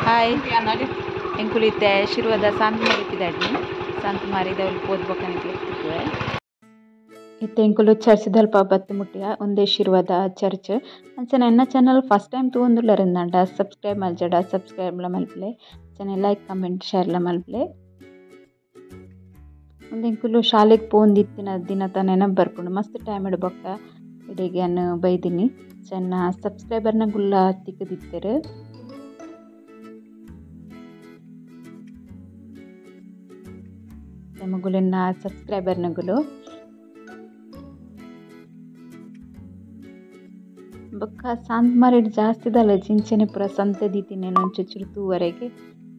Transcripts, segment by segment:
Hi ಎಂಕುಲಿತ್ತೆ ಶಿರ್ವದ ಸಂತಮಾರಿ ಪಿದಾಡ್ನಿ ಸಂತಮಾರಿದ ಪೋದ್ ಬೊಕ್ಕ ತಿಕ್ಕುವೆ. ಇತ್ತೆ ಎಂಕುಲು ಚರ್ಚ್ ದಲ್ಪ ಬತ್ತ್ ಮುಟ್ಟಿಯ ಒಂದೇ ಶಿರ್ವದ ಚರ್ಚ್. ಅಂಚನೆ ಎನ್ನ ಚಾನಲ್ ಫಸ್ಟ್ ಟೈಮ್ ತೂವೊಂದುಲ್ಲೆರ್ ಸಬ್ಸ್ಕ್ರೈಬ್ ಮಲ್ಜಡ ಸಬ್ಸ್ಕ್ರೈಬ್ ಲ ಮಲ್ಪುಲೆ, ಅಂಚನೆ ಲೈಕ್ ಕಮೆಂಟ್ ಶೇರ್ ಲ ಮಲ್ಪುಲೆ. ಉಂದು ಎಂಕುಲು ಶಾಲೆಗ್ ಪೋವೊಂದಿತ್ತಿನ ದಿನತ ನೆನಪು ಬರ್ಪುಂಡು. ಮಸ್ತ್ ಟೈಮ್ ಡ್ ಬೊಕ್ಕ ಇಡೆಗ್ ಯಾನ್ ಬೈದಿನಿ. ಚೆನ್ನ ಸಬ್ಸ್ಕ್ರೈಬರ್ ನಗುಲ್ಲ ತಿಕ್ಕುದಿತ್ತೆರ್. ಮೊಗುಲೆನ್ನ ಸಬ್ಸ್ಕ್ರೈಬರ್ ನಗುಲು ಬೊಕ್ಕ ಸಂತಮಾರಿಡ್ ಜಾಸ್ತಿ ದಾಲ ಜಿಂಚನೆ ಪೂರ ಸಂತೆ ದೀತಿನ ಒಂಚೂರು ತೂವರೆಗೆ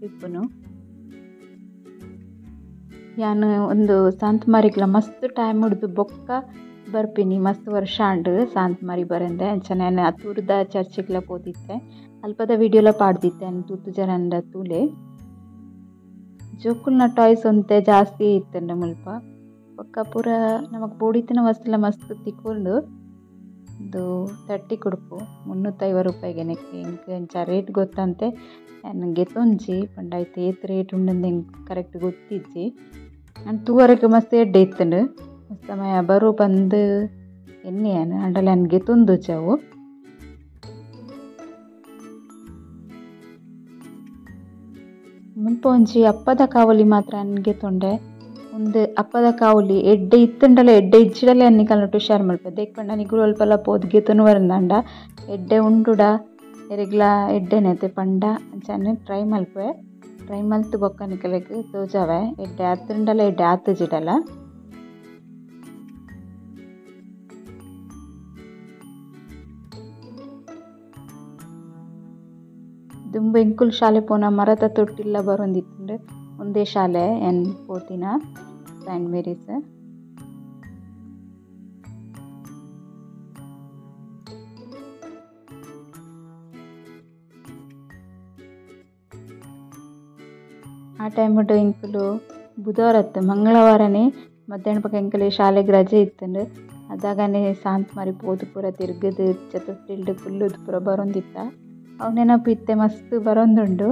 ಇಪ್ಪುನು. ಯಾನ್ ಒಂದು ಸಂತಮಾರಿಗ್ಲ ಮಸ್ತ್ ಟೈಮ್ ಹಿಡ್ದು ಬೊಕ್ಕ ಬರ್ಪಿನಿ, ಮಸ್ತ್ ವರ್ಷ ಆಂಡ್ ಸಂತಮಾರಿ ಬರಂದೆ. ಅಂಚನೆ ಯಾನ್ ಅತೂರ್ದ ಚರ್ಚಿಗ್ಲ ಪೋದಿತ್ತೆ, ಅಲ್ಪದ ವಿಡಿಯೋಲ ಪಾಡ್ದಿತ್ತೆ ಯಾನ್ ತೂತು ಜರಂಡ ತೂಲೆ. ಜೋಕುಲ್ನ ಟಾಯ್ಸ್ ಒಂತೆ ಜಾಸ್ತಿ ಇತ್ತುಂಡು ಮುಲ್ಪ. ಬೊಕ್ಕ ಪೂರ ನಮಕ್ ಬೋಡಿತ್ತಿನ ವಸ್ತುಲ ಮಸ್ತ್ ತಿಕ್ಕೊಂಡು. ಇದು 30 ಕುಡುಪು 350 ರೂಪಾಯಿಗೆ ಎಂಕ್ ಅಂಚ ರೇಟ್ ಗೊತ್ತಂತೆ ಯಾನ್ ಗೆತೊಂಜಿ ಪಂಡ ಐತ ಏತ್ ರೇಟ್ ಉಂಡುಂದು ಎಂಕ್ ಕರೆಕ್ಟ್ ಗೊತ್ತಿಜ್ಜಿ. ಯಾನ್ ತೂವರೆಗ್ ಮಸ್ತ್ ಎಡ್ಡೆ ಇತ್ತುಂಡು. ಸಮಯ ಬರು ಪಂದ್ ಎನ್ನೆ ಯಾನ್ ಆಂಡಲ ಯಾನ್ ಗೆತೊಂದುಜಿ ಅವು. ಮುಲ್ಪ ಒಂಜಿ ಅಪ್ಪದ ಕಾವಲಿ ಮಾತ್ರ ಯಾನ್ ಗೆತೊಂಡೆ. ಉಂದು ಅಪ್ಪದ ಕಾವಲಿ ಎಡ್ಡೆ ಇತ್ತುಂಡಲ ಎಡ್ಡೆ ಇಜ್ಜಿಡಲ ಯಾನ್ ನಿಕಲ್ನೊಟ್ಟು ಶೇರ್ ಮಲ್ಪೆ. ದೇಕ್ ಪಂಡ ನಿಕುಲು ಅಲ್ಪಲ ಪೋದು ಗೆತೊನುವರಂದಾಂಡ ಎಡ್ಡೆ ಉಂಡುಡ ಎರೆಗ್ಲ ಎಡ್ಡೆನೆತೆ ಪಂಡ ಅಂಚನೆ ಟ್ರೈ ಮಲ್ಪುವೆ. ಟ್ರೈ ಮಲ್ತ್ ಬೊಕ್ಕ ನಿಕಲೆಗ್ ತೋಜಾವೆ ಎಡ್ಡೆ ಆತುಂಡಲ ಎಡ್ಡೆ ಆತುಜಿಡಲ. ದುಂಬು ಎಂಕುಲು ಶಾಲೆ ಪೋನ ಮರತ ತೊಟ್ಟಿಲ್ಲ ಬರೊಂದಿತ್ತುಂಡು. ಒಂದೇ ಶಾಲೆ ಯಾನ್ ಪೋತಿನ ಸೈಂಟ್ ಮೇರೀಸ್. ಆ ಟೈಮ್ ಎಂಕುಲು ಬುಧವಾರ ಅತ್ತು ಮಂಗಳವಾರನೇ ಮಧ್ಯಾಹ್ನ ಪಕ್ಕ ಎಂಕುಲು ಶಾಲೆಗ್ ರಜೆ ಇತ್ತುಂಡು. ಅದಾಗನೆ ಸಂತಮಾರಿ ಪೋದು ಪೂರ ತಿರ್ಗದು ಚತೊಟ್ಟಿಲ್ಡ್ ಕುಲ್ಲುದು ಪೂರ ಬರೊಂದಿತ್ತ. ಅವು ನೆನಪು ಇತ್ತೆ ಮಸ್ತ್ ಬರೊಂದುಂಡು.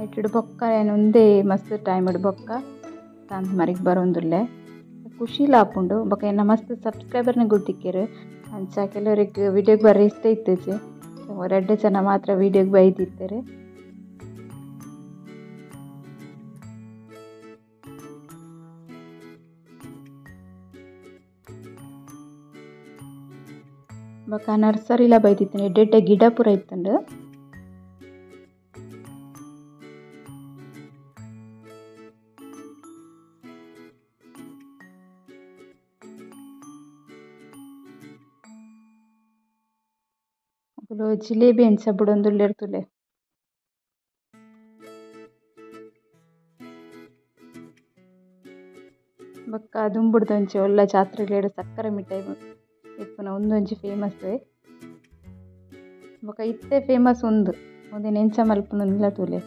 ಐಟುಡು ಬೊಕ್ಕ ಯಾನ್ ಉಂದೇ ಮಸ್ತ್ ಟೈಮ್ ಡ್ ಬೊಕ್ಕ ಸಂತಮಾರಿಗ್ ಬರೊಂದುಲ್ಲೆ. ಖುಷಿಲ ಆಪುಂಡು. ಬೊಕ್ಕ ಎನ್ನ ಮಸ್ತ್ ಸಬ್ಸ್ಕ್ರೈಬರ್ ನಗುಲು ತಿಕ್ಕೆರ್. ಅಂಚ ಕೆಲವರಿಗೆ ವಿಡಿಯೋಗ್ ಬರ್ರೆ ಇಷ್ಟ ಇತ್ತುಜಿ, ರಡ್ಡ್ ಜನ ಮಾತ್ರ ವಿಡಿಯೋಗ್ ಬೈದಿತ್ತೆರ್. ಬೊಕ್ಕ ನರ್ಸರಿಲ ಬೈದಿತ್ತಿನಿ. ಎಡ್ಡೆ ಎಡ್ಡೆ ಗಿಡ ಪೂರ ಇತ್ತುಂಡು. ಮೊಕುಲು ಜಿಲೇಬಿ ಅಂಚ ಬುಡೊಂದುಲ್ಲೆರ್ ತೂಲೆ. ಬೊಕ್ಕ ದುಂಬುಡ್ದು ಒಂಜಿ ಒಲ್ಲ ಜಾತ್ರೆಲೆಡ್ ಸಕ್ಕರೆ ಮಿಠಾಯಿ ಇಪ್ಪುನ ಉಂದೊಂಜಿ ಫೇಮಸ್. ಬೊಕ್ಕ ಇತ್ತೆ ಫೇಮಸ್ ಉಂದು ಉಂದೆನ್ ಎಂಚ ಮಲ್ಪುನುಂದುಲ ತೂಲೆ.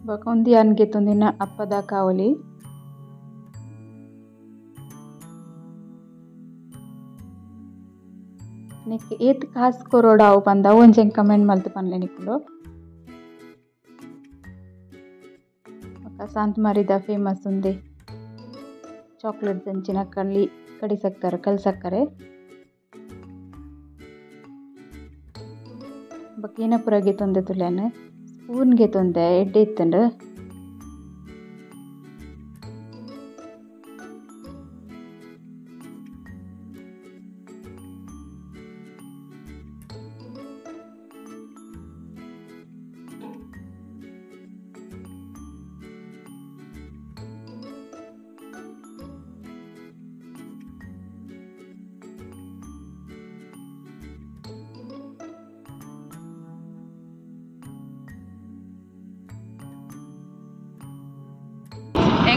ಬೊಕ್ಕ ಉಂದು ಯಾನ್ ಗೆತೊಂದಿನ ಅಪ್ಪದ ಕಾವಲಿ. ನೆಕ್ ಏತ್ ಕಾಸ್ ಕೊರೊಡು ಅವು ಪಂದ್ ಅವು ಒಂಜಿ ಕಮೆಂಟ್ ಮಲ್ತ್ ಪನ್ಲೆ ನಿಕುಲು. ಬೊಕ್ಕ ಸಂತಮಾರಿದ ಫೇಮಸ್ ಉಂದೆ ಚಾಕ್ಲೇಟ್ ದಂಚಿನ ಕಳ್ಳಿ ಕಡಿ ಸಕ್ಕರೆ ಕಲ್ ಸಕ್ಕರೆ. ಬೊಕ್ಕ ಏನ ಪೂರ ಗೆತೊಂದೆ ತೂಲೆ ಯಾನ್. ಸ್ಪೂನ್ ಗೆತೊಂದೆ ಎಡ್ಡೆ ಇತ್ತುಂಡು.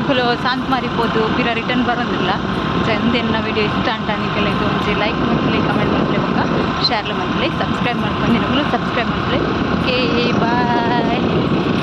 ಎಂಕುಲು ಸಾಂತ್ಮಾರಿ ಪೋದು ಪಿರ ರಿಟರ್ನ್ ಬರೋದಿಲ್ಲ. ಚಂದೆನ್ನ ವಿಡಿಯೋ ಇಷ್ಟ ಅಂತ ನಿಕಲೆಗ್ ಒಂಜಿ ಲೈಕ್ ಮಲ್ಪುಲೆ, ಕಮೆಂಟ್ ಮಲ್ಪುಲೆ, ಬೊಕ್ಕ ಶೇರ್ ಮಲ್ಪುಲೆ, ಸಬ್ಸ್ಕ್ರೈಬ್ ಮಲ್ಪಂದಿನಕುಲು ಸಬ್ಸ್ಕ್ರೈಬ್ ಮಲ್ಪುಲೆ. Okay, bye.